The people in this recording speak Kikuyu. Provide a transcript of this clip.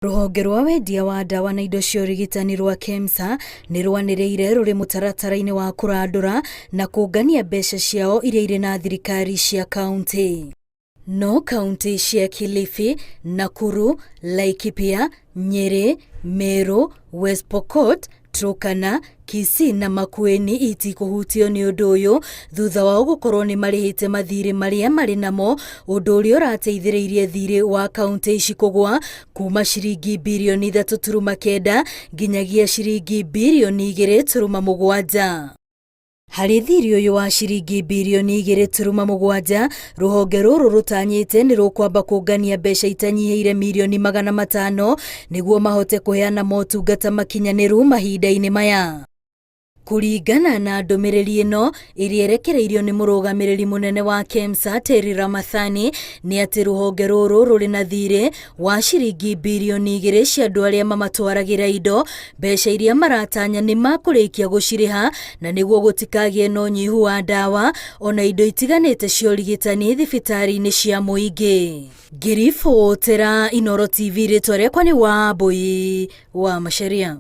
Rũhonge rwa wendia wa ndawa na indo cia ũrigitani rwa KEMSA nĩ rwanĩrĩire rũrĩ mũtaratara-inĩ wa kũrandũra na kũngania mbeca ciao iria irĩ na thirikari cia kauntĩ. No kauntĩ cia Kilifi, Nakuru, Laikipia, Nyeri, Meru, West Pokot, Turkana, Kisii na Makueni itikũhutio nĩ ũndũ ũyũ thutha wao gũkorwo nĩ marĩhĩte mathirĩ marĩa marĩ namo, ũndũ ũrĩa ũrateithĩrĩirie thirĩ wa kauntĩ ici kũgwa kuma ciringi birioni 3.9 nginyagia ciringi birioni 2.7. Harĩ thirĩ ũyũ wa ciringi birioni 2.7, rũhonge rũrũ rũtanyĩte nĩ rũkwamba kũngania mbeca itanyihĩire mirioni 500 nĩguo mahote kũheana motungata makinyanĩru mahinda-inĩ maya. Kũringana na ndũmĩrĩri ĩno ĩrĩa ĩrekereirio nĩ mũrũgamĩrĩri mũnene wa KEMSA Terry Ramathani nĩ atĩ rũhonge rũrũ rũrĩ na thirĩ wa ciringi birioni 2 cia andũ arĩa mamatwaragĩra indo, mbeca iria maratanya nĩ makũrĩkia gũcirĩha na nĩguo gũtikagĩe na ũnyihu wa ndawa ona indo itiganĩte cia ũrigitani thibitarĩ-inĩ cia mũingĩ. Ngĩribotera Inooro TV, rĩtwa rĩakwa nĩ Wambui wa Macharia.